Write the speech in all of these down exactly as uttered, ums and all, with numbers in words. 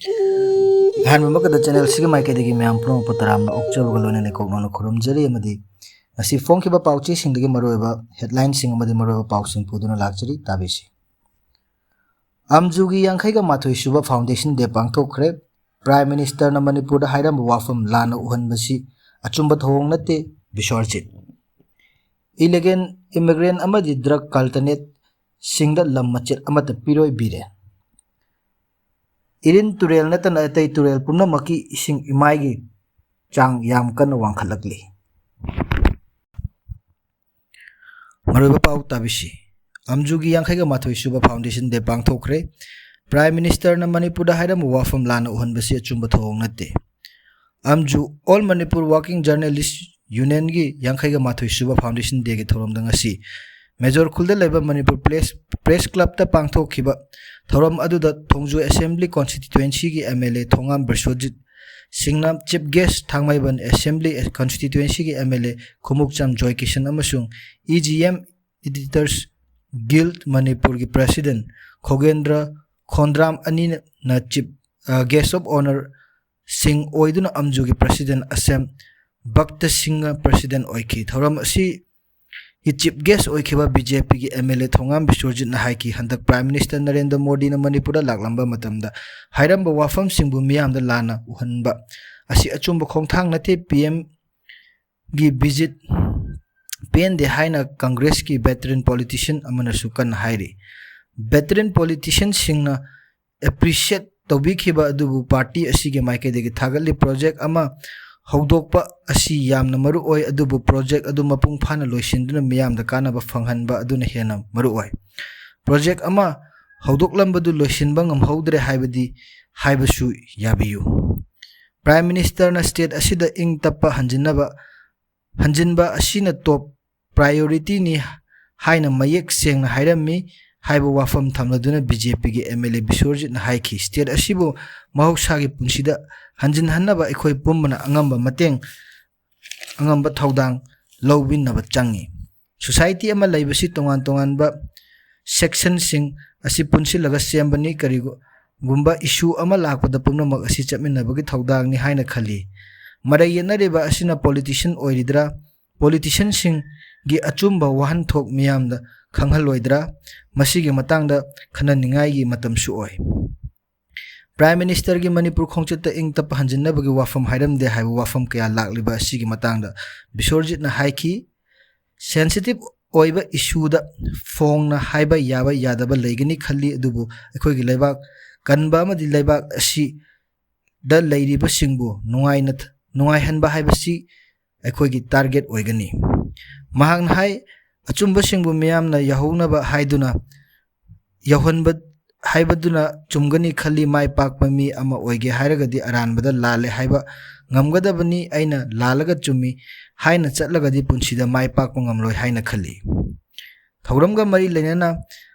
ꯑꯍꯥꯟꯕꯃꯛꯇꯗ ꯆꯦꯅꯦꯜꯁꯤꯒꯤ ꯃꯥꯏꯀꯩꯗꯒꯤ ꯃꯌꯥꯝ ꯄꯨꯝꯅꯃꯛꯄꯨ ꯇꯔꯥꯝꯅ ꯑꯣꯛꯆꯕꯒ ꯂꯣꯏꯅꯅ ꯏꯀꯣꯛꯅꯧꯅ ꯈꯨꯔꯨꯝꯖꯔꯤ ꯑꯃꯗꯤ ꯉꯁꯤ ꯐꯣꯡꯈꯤꯕ ꯄꯥꯎꯆꯦꯁꯤꯡꯗꯒꯤ ꯃꯔꯨꯑꯣꯏꯕ ꯍꯦꯗꯂꯥꯏꯟꯁꯤꯡ ꯑꯃꯗꯤ ꯃꯔꯨꯑꯣꯏꯕ ꯄꯥꯎꯁꯤꯡ ꯄꯨꯗꯨꯅ ꯂꯥꯛꯆꯔꯤ꯫ ꯇꯥꯕꯤꯁꯤ꯫ ꯑꯝꯖꯨꯒꯤ ꯌꯥꯡꯈꯩꯒ ꯃꯥꯊꯣꯏ ꯁꯨꯕ ꯐꯥꯎꯟꯗꯦꯁꯟ ꯗꯦ ꯄꯥꯡꯊꯣꯛꯈ꯭ꯔꯦ꯫ ꯄ꯭ꯔꯥꯏꯝ ꯃꯤꯅꯤꯁꯇꯔꯅ ꯃꯅꯤꯄꯨꯔꯗ ꯍꯥꯏꯔꯝꯕ ꯋꯥꯐꯝ ꯂꯥꯟꯅ ꯎꯍꯟꯕꯁꯤ ꯑꯆꯨꯝꯕ ꯊꯧꯑꯣꯡ ꯅꯠꯇꯦ, ꯕꯤꯁ꯭ꯋꯔꯖꯤꯠ꯫ ꯏꯂꯤꯒꯦꯜ ꯏꯃꯤꯒ꯭ꯔꯦꯟ ꯑꯃꯗꯤ ꯗ꯭ꯔꯒ ꯀꯜꯇꯅꯦꯠꯁꯤꯡꯗ ꯂꯝ ꯃꯆꯦꯠ ꯑꯃꯠꯇ ꯄꯤꯔꯣꯏ, ꯕꯤꯔꯦꯟ꯫ ꯏꯔꯤꯜ ꯇꯨꯔꯦꯜ ꯅꯠꯇꯅ ꯑꯇꯩ ꯇꯨꯔꯦꯜ ꯄꯨꯝꯅꯃꯛꯀꯤ ꯏꯁꯤꯡ ꯏꯃꯥꯏꯒꯤ ꯆꯥꯡ ꯌꯥꯝ ꯀꯟꯅ ꯋꯥꯡꯈꯠꯂꯛꯂꯤ꯫ ꯃꯔꯨꯑꯣꯏꯕ ꯄꯥꯎ ꯇꯥꯕꯤꯁꯤ꯫ ꯑꯝꯖꯨꯒꯤ ꯌꯥꯡꯈꯩꯒ ꯃꯥꯊꯣꯏ ꯁꯨꯕ ꯐꯥꯎꯟꯗꯦꯁꯟ ꯗꯦ ꯄꯥꯡꯊꯣꯛꯈ꯭ꯔꯦ꯫ ꯄ꯭ꯔꯥꯏꯝ ꯃꯤꯅꯤꯁꯇꯔꯅ ꯃꯅꯤꯄꯨꯔꯗ ꯍꯥꯏꯔꯝꯕ ꯋꯥꯐꯝ ꯂꯥꯟꯅ ꯎꯍꯟꯕꯁꯤ ꯑꯆꯨꯝꯕ ꯊꯧꯑꯣꯡ ꯅꯠꯇꯦ꯫ ꯑꯝꯖꯨ, All Manipur Working Journalist Unionꯒꯤ ꯌꯥꯡꯈꯩꯒ ꯃꯥꯊꯣꯏ ꯁꯨꯕ ꯐꯥꯎꯟꯗꯦꯁꯟ ꯗꯦꯒꯤ ꯊꯧꯔꯝꯗ ꯉꯁꯤ ꯃꯦꯖꯣꯔ ꯈꯨꯜꯗ ꯂꯩꯕ ꯃꯅꯤꯄꯨꯔ ꯄ꯭ꯔꯦꯁ, ꯄ꯭ꯔꯦꯁ ꯀ꯭ꯂꯕꯇ ꯄꯥꯡꯊꯣꯛꯈꯤꯕ ꯊꯧꯔꯝ ꯑꯗꯨꯗ ꯊꯣꯡꯖꯨ ꯑꯦꯁꯦꯝꯕ꯭ꯂꯤ ꯀꯣꯟꯁꯇꯤꯇ꯭ꯋꯦꯟꯁꯤꯒꯤ M L A Thongam Biswajit ꯁꯤꯡꯅ, ꯆꯤꯐ ꯒꯦꯁ ꯊꯥꯡꯃꯩꯕꯟ ꯑꯦꯁꯦꯝꯕ꯭ꯂꯤ ꯀꯣꯟꯁꯇꯤꯇ꯭ꯋꯦꯟꯁꯤꯒꯤ M L A Khumukcham Joykishan ꯑꯃꯁꯨꯡ E G M editors guild ꯃꯅꯤꯄꯨꯔꯒꯤ ꯄ꯭ꯔꯦꯁꯤꯗꯦꯟ ꯈꯣꯒꯦꯟꯗ꯭ꯔ ꯈꯣꯟꯗ꯭ꯔꯥꯝ ꯑꯅꯤꯅ ꯆꯤꯐ, ꯑ, ꯒꯦꯁ ꯑꯣꯐ ꯑꯣꯅꯔ ꯁꯤꯡ ꯑꯣꯏꯗꯨꯅ ꯑꯝꯖꯨꯒꯤ ꯄ꯭ꯔꯦꯁꯤꯗꯦꯟ ꯑꯁꯦꯝ ꯚꯛꯇ ꯁꯤꯡꯍ ꯄ꯭ꯔꯦꯁꯤꯗꯦꯟ ꯑꯣꯏꯈꯤ꯫ ꯊꯧꯔꯝ ꯑꯁꯤꯒꯤ ꯆꯤꯐ ꯒꯦꯁ ꯑꯣꯏꯈꯤꯕ ꯕꯤ ꯖꯦ ꯄꯤꯒꯤ ꯑꯦꯝ ꯑꯦꯜ ꯑꯦ ꯊꯣꯉꯥꯝ ꯕꯤꯁ꯭ꯋꯔꯖꯤꯠꯅ ꯍꯥꯏꯈꯤ, ꯍꯟꯗꯛ ꯄ꯭ꯔꯥꯏꯝ ꯃꯤꯅꯤꯁꯇꯔ ꯅꯔꯦꯟꯗ꯭ꯔ ꯃꯣꯗꯤꯅ ꯃꯅꯤꯄꯨꯔꯗ ꯂꯥꯛꯂꯝꯕ ꯃꯇꯝꯗ ꯍꯥꯏꯔꯝꯕ ꯋꯥꯐꯝꯁꯤꯡꯕꯨ ꯃꯤꯌꯥꯝꯗ ꯂꯥꯟꯅ ꯎꯍꯟꯕ ꯑꯁꯤ ꯑꯆꯨꯝꯕ ꯈꯣꯡꯊꯥꯡ ꯅꯠꯇꯦ, ꯄꯤ ꯑꯦꯝꯒꯤ ꯚꯤꯖꯤꯠ ꯄꯦꯟꯗꯦ ꯍꯥꯏꯅ ꯀꯪꯒ꯭ꯔꯦꯁꯀꯤ ꯚꯦꯇꯔꯟ ꯄꯣꯂꯤꯇꯤꯁꯤꯌꯟ ꯑꯃꯅꯁꯨ ꯀꯟꯅ ꯍꯥꯏꯔꯤ꯫ ꯚꯦꯇꯔꯟ ꯄꯣꯂꯤꯇꯤꯁꯤꯌꯟꯁꯤꯡꯅ ꯑꯦꯄ꯭ꯔꯤꯁꯤꯌꯦꯠ ꯇꯧꯕꯤꯈꯤꯕ ꯑꯗꯨꯕꯨ ꯄꯥꯔꯇꯤ ꯑꯁꯤꯒꯤ ꯃꯥꯏꯀꯩꯗꯒꯤ ꯊꯥꯒꯠꯂꯤ꯫ ꯄ꯭ꯔꯣꯖꯦꯛ ꯑꯃ ꯍꯧꯗꯣꯛꯄ ꯑꯁꯤ ꯌꯥꯝꯅ ꯃꯔꯨ ꯑꯣꯏ, ꯑꯗꯨꯕꯨ ꯄ꯭ꯔꯣꯖꯦꯛ ꯑꯗꯨ ꯃꯄꯨꯡ ꯐꯥꯅ ꯂꯣꯏꯁꯤꯟꯗꯨꯅ ꯃꯤꯌꯥꯝꯗ ꯀꯥꯟꯅꯕ ꯐꯪꯍꯟꯕ ꯑꯗꯨꯅ ꯍꯦꯟꯅ ꯃꯔꯨ ꯑꯣꯏ꯫ ꯄ꯭ꯔꯣꯖꯦꯛ ꯑꯃ ꯍꯧꯗꯣꯛꯂꯝꯕꯗꯨ ꯂꯣꯏꯁꯤꯟꯕ ꯉꯝꯍꯧꯗ꯭ꯔꯦ ꯍꯥꯏꯕꯗꯤ ꯍꯥꯏꯕꯁꯨ ꯌꯥꯕꯤꯌꯨ꯫ ꯄ꯭ꯔꯥꯏꯝ ꯃꯤꯅꯤꯁꯇꯔꯅ ꯁ꯭ꯇꯦꯠ ꯑꯁꯤꯗ ꯏꯪ ꯇꯞꯄ ꯍꯟꯖꯤꯟꯅꯕ, ꯍꯟꯖꯤꯟꯕ ꯑꯁꯤꯅ ꯇꯣꯞ ꯄ꯭ꯔꯥꯏꯌꯣꯔꯤꯇꯤꯅꯤ ꯍꯥꯏꯅ ꯃꯌꯦꯛ ꯁꯦꯡꯅ ꯍꯥꯏꯔꯝꯃꯤ ꯍꯥꯏꯕ ꯋꯥꯐꯝ ꯊꯝꯂꯗꯨꯅ ꯕꯤ ꯖꯦ ꯄꯤꯒꯤ ꯑꯦꯝ ꯑꯦꯜ ꯑꯦ ꯕꯤꯁ꯭ꯋꯔꯖꯤꯠꯅ ꯍꯥꯏꯈꯤ, ꯁ꯭ꯇꯦꯠ ꯑꯁꯤꯕꯨ ꯃꯍꯧꯁꯥꯒꯤ ꯄꯨꯟꯁꯤꯗ ꯍꯟꯖꯤꯟꯍꯟꯅꯕ ꯑꯩꯈꯣꯏ ꯄꯨꯝꯕꯅ ꯑꯉꯝꯕ ꯃꯇꯦꯡ, ꯑꯉꯝꯕ ꯊꯧꯗꯥꯡ ꯂꯧꯃꯤꯟꯅꯕ ꯆꯪꯏ꯫ ꯁꯣꯁꯥꯏꯇꯤ ꯑꯃ ꯂꯩꯕꯁꯤ ꯇꯣꯉꯥꯟ ꯇꯣꯉꯥꯟꯕ ꯁꯦꯛꯁꯟꯁꯤꯡ ꯑꯁꯤ ꯄꯨꯟꯁꯤꯜꯂꯒ ꯁꯦꯝꯕꯅꯤ꯫ ꯀꯔꯤꯒꯨ-, ꯒꯨꯝꯕ issue ꯑꯃ ꯂꯥꯛꯄꯗ ꯄꯨꯝꯅꯃꯛ ꯑꯁꯤ ꯆꯠꯃꯤꯟꯅꯕꯒꯤ ꯊꯧꯗꯥꯡꯅꯤ ꯍꯥꯏꯅ ꯈꯜꯂꯤ꯫ ꯃꯔꯩ ꯌꯦꯠꯅꯔꯤꯕ ꯑꯁꯤꯅ politician ꯑꯣꯏꯔꯤꯗ꯭ꯔꯥ? Politicianꯁꯤꯡꯒꯤ ꯑꯆꯨꯝꯕ ꯋꯥꯍꯟꯊꯣꯛ ꯃꯤꯌꯥꯝꯗ ꯈꯪꯍꯜꯂꯣꯏꯗ꯭ꯔꯥ? ꯃꯁꯤꯒꯤ ꯃꯇꯥꯡꯗ ꯈꯟꯅꯅꯤꯡꯉꯥꯏꯒꯤ ꯃꯇꯝꯁꯨ ꯑꯣꯏ꯫ Prime Ministerꯒꯤ ꯃꯅꯤꯄꯨꯔ ꯈꯣꯡꯆꯠꯇ ꯏꯪ ꯇꯞꯄ ꯍꯟꯖꯤꯟꯅꯕꯒꯤ ꯋꯥꯐꯝ ꯍꯥꯏꯔꯝꯗꯦ ꯍꯥꯏꯕ ꯋꯥꯐꯝ ꯀꯌꯥ ꯂꯥꯛꯂꯤꯕ ꯑꯁꯤꯒꯤ ꯃꯇꯥꯡꯗ ꯕꯤꯁ꯭ꯋꯔꯖꯤꯠꯅ ꯍꯥꯏꯈꯤ, sensitive ꯑꯣꯏꯕ issueꯗ ꯐꯣꯡꯅ ꯍꯥꯏꯕ ꯌꯥꯕ ꯌꯥꯗꯕ ꯂꯩꯒꯅꯤ ꯈꯜꯂꯤ, ꯑꯗꯨꯕꯨ ꯑꯩꯈꯣꯏꯒꯤ ꯂꯩꯕꯥꯛ ꯀꯟꯕ ꯑꯃꯗꯤ ꯂꯩꯕꯥꯛ ꯑꯁꯤꯗ ꯂꯩꯔꯤꯕꯁꯤꯡꯕꯨ ꯅꯨꯡꯉꯥꯏꯅ, ꯅꯨꯡꯉꯥꯏꯍꯟꯕ ꯍꯥꯏꯕꯁꯤ ꯑꯩꯈꯣꯏꯒꯤ target ꯑꯣꯏꯒꯅꯤ꯫ ꯃꯍꯥꯛꯅ ꯍꯥꯏ, ꯑꯆꯨꯝꯕꯁꯤꯡꯕꯨ ꯃꯤꯌꯥꯝꯅ ꯌꯥꯍꯧꯅꯕ ꯍꯥꯏꯗꯨꯅ, ꯌꯧꯍꯟꯕ ꯍꯥꯏꯕꯗꯨꯅ ꯆꯨꯝꯒꯅꯤ ꯈꯜꯂꯤ꯫ ꯃꯥꯏ ꯄꯥꯛꯄ ꯃꯤ ꯑꯃ ꯑꯣꯏꯒꯦ ꯍꯥꯏꯔꯒꯗꯤ ꯑꯔꯥꯟꯕꯗ ꯂꯥꯜꯂꯦ ꯍꯥꯏꯕ ꯉꯝꯒꯗꯕꯅꯤ꯫ ꯑꯩꯅ ꯂꯥꯜꯂꯒ ꯆꯨꯝꯃꯤ ꯍꯥꯏꯅ ꯆꯠꯂꯒꯗꯤ ꯄꯨꯟꯁꯤꯗ ꯃꯥꯏ ꯄꯥꯛꯄ ꯉꯝꯂꯣꯏ ꯍꯥꯏꯅ ꯈꯜꯂꯤ꯫ ꯊꯧꯔꯝꯒ ꯃꯔꯤ ꯂꯩꯅꯅ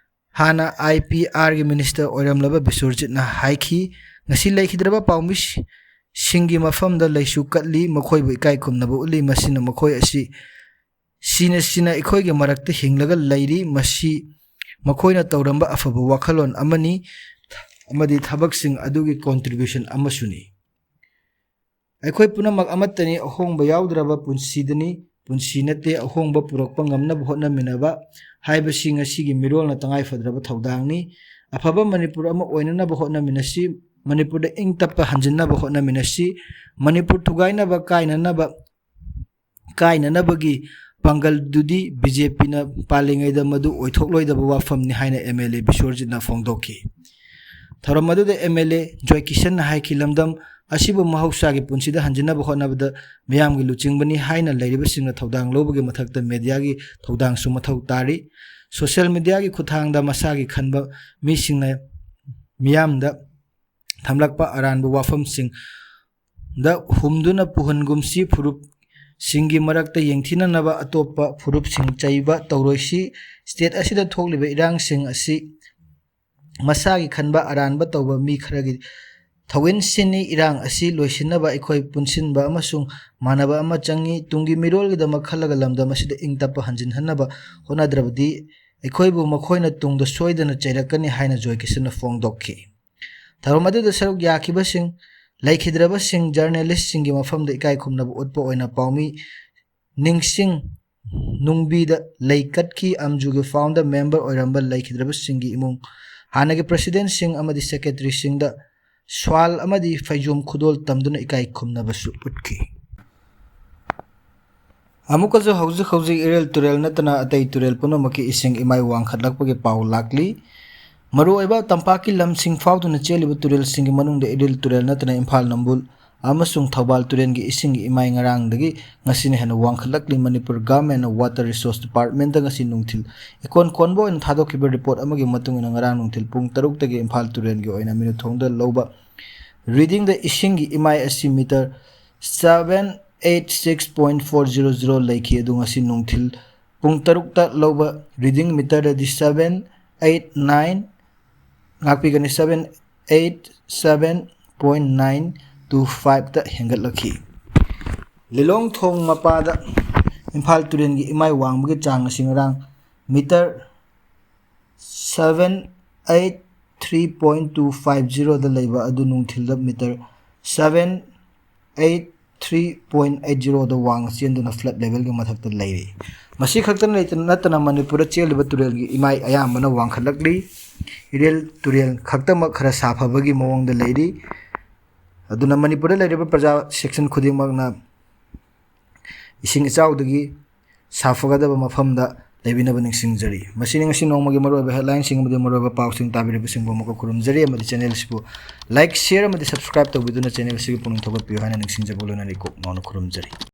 ꯍꯥꯟꯅ IPRꯒꯤ minister ꯑꯣꯏꯔꯝꯂꯕ ꯕꯤꯁ꯭ꯋꯔꯖꯤꯠꯅ ꯍꯥꯏꯈꯤ, ꯉꯁꯤ ꯂꯩꯈꯤꯗ꯭ꯔꯕ ꯄꯥꯎꯃꯤꯁꯤꯡꯒꯤ ꯃꯐꯝꯗ ꯂꯩꯁꯨ ꯀꯠꯂꯤ, ꯃꯈꯣꯏꯕꯨ ꯏꯀꯥꯏ ꯈꯨꯝꯅꯕ ꯎꯠꯂꯤ꯫ ꯃꯁꯤꯅ ꯃꯈꯣꯏ ꯑꯁꯤ ꯁꯤꯅ ꯁꯤꯅ ꯑꯩꯈꯣꯏꯒꯤ ꯃꯔꯛꯇ ꯍꯤꯡꯂꯒ ꯂꯩꯔꯤ꯫ ꯃꯁꯤ ꯃꯈꯣꯏꯅ ꯇꯧꯔꯝꯕ ꯑꯐꯕ ꯋꯥꯈꯜꯂꯣꯟ ꯑꯃꯅꯤ ꯑꯃꯗꯤ ꯊꯕꯛꯁꯤꯡ ꯑꯗꯨꯒꯤ contribution ꯑꯃꯁꯨꯅꯤ꯫ ꯑꯩꯈꯣꯏ ꯄꯨꯝꯅꯃꯛ ꯑꯃꯠꯇꯅꯤ, ꯑꯍꯣꯡꯕ ꯌꯥꯎꯗ꯭ꯔꯕ ꯄꯨꯟꯁꯤꯗꯅꯤ, ꯄꯨꯟꯁꯤ ꯅꯠꯇꯦ꯫ ꯑꯍꯣꯡꯕ ꯄꯨꯔꯛꯄ ꯉꯝꯅꯕ ꯍꯣꯠꯅꯃꯤꯟꯅꯕ ꯍꯥꯏꯕꯁꯤ ꯉꯁꯤꯒꯤ ꯃꯤꯔꯣꯜꯅ ꯇꯉꯥꯏꯐꯗ꯭ꯔꯕ ꯊꯧꯗꯥꯡꯅꯤ꯫ ꯑꯐꯕ ꯃꯅꯤꯄꯨꯔ ꯑꯃ ꯑꯣꯏꯅꯅꯕ ꯍꯣꯠꯅꯃꯤꯟꯅꯁꯤ, ꯃꯅꯤꯄꯨꯔꯗ ꯏꯪ ꯇꯞꯄ ꯍꯟꯖꯤꯟꯅꯕ ꯍꯣꯠꯅꯃꯤꯟꯅꯁꯤ꯫ ꯃꯅꯤꯄꯨꯔ ꯊꯨꯒꯥꯏꯅꯕ, ꯀꯥꯏꯅꯅꯕ, ꯀꯥꯏꯅꯅꯕꯒꯤ ꯄꯥꯡꯒꯜꯗꯨꯗꯤ BJPꯅ ꯄꯥꯜꯂꯤꯉꯩꯗ ꯃꯗꯨ ꯑꯣꯏꯊꯣꯛꯂꯣꯏꯗꯕ ꯋꯥꯐꯝꯅꯤ ꯍꯥꯏꯅ MLA ꯕꯤꯁ꯭ꯋꯔꯖꯤꯠꯅ ꯐꯣꯡꯗꯣꯛꯈꯤ꯫ ꯊꯧꯔꯝ ꯑꯗꯨꯗ MLA ꯖꯣꯏꯀꯤꯁꯟꯅ ꯍꯥꯏꯈꯤ, ꯂꯝꯗꯝ ꯑꯁꯤꯕꯨ ꯃꯍꯧꯁꯥꯒꯤ ꯄꯨꯟꯁꯤꯗ ꯍꯟꯖꯤꯟꯅꯕ ꯍꯣꯠꯅꯕꯗ ꯃꯤꯌꯥꯝꯒꯤ ꯂꯨꯆꯤꯡꯕꯅꯤ ꯍꯥꯏꯅ ꯂꯩꯔꯤꯕꯁꯤꯡꯅ ꯊꯧꯗꯥꯡ ꯂꯧꯕꯒꯤ ꯃꯊꯛꯇ mediaꯒꯤ ꯊꯧꯗꯥꯡꯁꯨ ꯃꯊꯧ ꯇꯥꯔꯤ꯫ Social mediaꯒꯤ ꯈꯨꯠꯊꯥꯡꯗ ꯃꯁꯥꯒꯤ ꯈꯟꯕ ꯃꯤꯁꯤꯡꯅ ꯃꯤꯌꯥꯝꯗ ꯊꯝꯂꯛꯄ ꯑꯔꯥꯟꯕ ꯋꯥꯐꯝꯁꯤꯡꯗ ꯍꯨꯝꯗꯨꯅ ꯄꯨꯍꯟꯒꯨꯝꯁꯤ꯫ ꯐꯨꯔꯨꯞꯁꯤꯡꯒꯤ ꯃꯔꯛꯇ ꯌꯦꯡꯊꯤꯅꯅꯕ ꯑꯇꯣꯞꯄ ꯐꯨꯔꯨꯞꯁꯤꯡ ꯆꯩꯕ ꯇꯧꯔꯣꯏꯁꯤ꯫ State ꯑꯁꯤꯗ ꯊꯣꯛꯂꯤꯕ ꯏꯔꯥꯡꯁꯤꯡ ꯑꯁꯤ ꯃꯁꯥꯒꯤ ꯈꯟꯕ ꯑꯔꯥꯟꯕ ꯇꯧꯕ ꯃꯤ ꯈꯔꯒꯤ ꯊꯧꯋꯤꯟꯁꯤꯅꯤ꯫ ꯏꯔꯥꯡ ꯑꯁꯤ ꯂꯣꯏꯁꯤꯟꯅꯕ ꯑꯩꯈꯣꯏ ꯄꯨꯟꯁꯤꯟꯕ ꯑꯃꯁꯨꯡ ꯃꯥꯟꯅꯕ ꯑꯃ ꯆꯪꯏ꯫ ꯇꯨꯡꯒꯤ ꯃꯤꯔꯣꯜꯒꯤꯗꯃꯛ ꯈꯜꯂꯒ ꯂꯝꯗꯝ ꯑꯁꯤꯗ ꯏꯪ ꯇꯞꯄ ꯍꯟꯖꯤꯟꯍꯟꯅꯕ ꯍꯣꯠꯅꯗ꯭ꯔꯕꯗꯤ ꯑꯩꯈꯣꯏꯕꯨ ꯃꯈꯣꯏꯅ ꯇꯨꯡꯗ ꯁꯣꯏꯗꯅ ꯆꯩꯔꯛꯀꯅꯤ ꯍꯥꯏꯅ ꯖꯣꯏꯀꯤꯁꯟꯅ ꯐꯣꯡꯗꯣꯛꯈꯤ꯫ ꯊꯧꯔꯝ ꯑꯗꯨꯗ ꯁꯔꯨꯛ ꯌꯥꯈꯤꯕꯁꯤꯡ, ꯂꯩꯈꯤꯗ꯭ꯔꯕꯁꯤꯡ, ꯖꯔꯅꯦꯂꯤꯁꯁꯤꯡꯒꯤ ꯃꯐꯝꯗ ꯏꯀꯥꯏ ꯈꯨꯝꯅꯕ ꯎꯠꯄ ꯑꯣꯏꯅ ꯄꯥꯎꯃꯤ ꯅꯤꯡꯁꯤꯡ ꯅꯨꯡꯕꯤꯗ ꯂꯩ ꯀꯠꯈꯤ꯫ ꯑꯝꯖꯨꯒꯤ ꯐꯥꯎꯟꯗꯔ ꯃꯦꯝꯕꯔ ꯑꯣꯏꯔꯝꯕ ꯂꯩꯈꯤꯗ꯭ꯔꯕꯁꯤꯡꯒꯤ ꯏꯃꯨꯡ ꯍꯥꯟꯅꯒꯤ ꯄ꯭ꯔꯦꯁꯤꯗꯦꯟꯠꯁꯤꯡ ꯑꯃꯗꯤ ꯁꯦꯀ꯭ꯔꯦꯇꯔꯤꯁꯤꯡꯗ ꯁ꯭ꯋꯥꯜ ꯑꯃꯗꯤ ꯐꯩꯖꯣꯝ ꯈꯨꯗꯣꯜ ꯇꯝꯗꯨꯅ ꯏꯀꯥꯏ ꯈꯨꯝꯅꯕꯁꯨ ꯎꯠꯈꯤ꯫ ꯑꯃꯨꯛꯀꯁꯨ ꯍꯧꯖꯤꯛ ꯍꯧꯖꯤꯛ ꯏꯔꯤꯜ ꯇꯨꯔꯦꯜ ꯅꯠꯇꯅ ꯑꯇꯩ ꯇꯨꯔꯦꯜ ꯄꯨꯝꯅꯃꯛꯀꯤ ꯏꯁꯤꯡ ꯏꯃꯥꯏ ꯋꯥꯡꯈꯠꯂꯛꯄꯒꯤ ꯄꯥꯎ ꯂꯥꯛꯂꯤ꯫ ꯃꯔꯨꯑꯣꯏꯕ ꯇꯝꯄꯥꯛꯀꯤ ꯂꯝꯁꯤꯡ ꯐꯥꯎꯗꯨꯅ ꯆꯦꯜꯂꯤꯕ ꯇꯨꯔꯦꯜꯁꯤꯡꯒꯤ ꯃꯅꯨꯡꯗ ꯏꯔꯤꯜ ꯇꯨꯔꯦꯜ ꯅꯠꯇꯅ ꯏꯝꯐꯥꯜ ꯅꯝꯕꯨꯜ ꯑꯃꯁꯨꯡ ꯊꯧꯕꯥꯜ ꯇꯨꯔꯦꯜꯒꯤ ꯏꯁꯤꯡꯒꯤ ꯏꯃꯥꯏ ꯉꯔꯥꯡꯗꯒꯤ ꯉꯁꯤꯅ ꯍꯦꯟꯅ ꯋꯥꯡꯈꯠꯂꯛꯂꯤ꯫ Manipur Government and Water Resource Department ꯉꯁꯤ ꯅꯨꯡꯊꯤꯜ ꯏꯀꯣꯟ ꯀꯣꯟꯕ ꯑꯣꯏꯅ ꯊꯥꯗꯣꯛꯈꯤꯕ ꯔꯤꯄꯣꯔꯠ ꯑꯃꯒꯤ ꯃꯇꯨꯡ ꯏꯟꯅ ꯉꯔꯥꯡ ꯅꯨꯡꯊꯤꯜ ꯄꯨꯡ ꯇꯔꯨꯛꯇꯒꯤ ꯏꯝꯐꯥꯜ ꯇꯨꯔꯦꯜꯒꯤ ꯑꯣꯏꯅ ꯃꯤꯅꯨꯊꯣꯡꯗ ꯂꯧꯕ ꯔꯤꯗꯤꯡꯗ ꯏꯁꯤꯡꯒꯤ ꯏꯃꯥꯏ ꯑꯁꯤ metre seven eight six point four zero zero ꯂꯩꯈꯤ꯫ ꯑꯗꯨ ꯉꯁꯤ ꯅꯨꯡꯊꯤꯜ ꯄꯨꯡ ꯇꯔꯨꯛꯇ ꯂꯧꯕ ꯔꯤꯗꯤꯡ ꯃꯤꯇꯔꯗꯗꯤ seven eight nine, ꯉꯥꯛꯄꯤꯒꯅꯤ, seven eight seven point nine two fiveꯇ ꯍꯦꯟꯒꯠꯂꯛꯈꯤ꯫ ꯂꯤꯂꯣꯡ ꯊꯣꯡ ꯃꯄꯥꯗ ꯏꯝꯐꯥꯜ ꯇꯨꯔꯦꯜꯒꯤ ꯏꯃꯥꯏ ꯋꯥꯡꯕꯒꯤ ꯆꯥꯡ ꯑꯁꯤ ꯉꯔꯥꯡ metre seven eight three point two five zeroꯗ ꯂꯩꯕ ꯑꯗꯨ ꯅꯨꯡꯊꯤꯜꯗ metre seven eight three point eight zeroꯗ ꯋꯥꯡꯅ ꯆꯦꯟꯗꯨꯅ flood levelꯒꯤ ꯃꯊꯛꯇ ꯂꯩꯔꯤ꯫ ꯃꯁꯤ ꯈꯛꯇ ꯂꯩꯇ-, ꯅꯠꯇꯅ ꯃꯅꯤꯄꯨꯔꯗ ꯆꯦꯜꯂꯤꯕ ꯇꯨꯔꯦꯜꯒꯤ ꯏꯃꯥꯏ ꯑꯌꯥꯝꯕꯅ ꯋꯥꯡꯈꯠꯂꯛꯂꯤ꯫ ꯏꯔꯤꯜ ꯇꯨꯔꯦꯜ ꯈꯛꯇꯃꯛ ꯈꯔ ꯁꯥꯐꯕꯒꯤ ꯃꯑꯣꯡꯗ ꯂꯩꯔꯤ꯫ ꯑꯗꯨꯅ ꯃꯅꯤꯄꯨꯔꯗ ꯂꯩꯔꯤꯕ ꯄ꯭ꯔꯖꯥ section ꯈꯨꯗꯤꯡꯃꯛꯅ ꯏꯁꯤꯡ ꯏꯆꯥꯎꯗꯒꯤ ꯁꯥꯐꯒꯗꯕ ꯃꯐꯝꯗ ꯂꯩꯕꯤꯅꯕ ꯅꯤꯡꯁꯤꯡꯖꯔꯤ꯫ ꯃꯁꯤꯅꯤ ꯉꯁꯤ ꯅꯣꯡꯃꯒꯤ ꯃꯔꯨꯑꯣꯏꯕ headlineꯁꯤꯡ ꯑꯃꯗꯤ ꯃꯔꯨꯑꯣꯏꯕ ꯄꯥꯎꯁꯤꯡ ꯇꯥꯕꯤꯔꯤꯕꯁꯤꯡꯕꯨ ꯑꯃꯨꯛꯀ ꯈꯨꯔꯨꯝꯖꯔꯤ ꯑꯃꯗꯤ channelꯁꯤꯕꯨ like, share ꯑꯃꯗꯤ subscribe ꯇꯧꯕꯤꯗꯨꯅ channelꯁꯤꯒꯤ ꯄꯨꯛꯅꯤꯡ ꯊꯧꯒꯠꯄꯤꯌꯨ ꯍꯥꯏꯅ ꯅꯤꯡꯁꯤꯡꯖꯕ ꯂꯣꯏꯅꯅ ꯏꯀꯣꯛ ꯅꯧꯅ ꯈꯨꯔꯨꯝꯖꯔꯤ꯫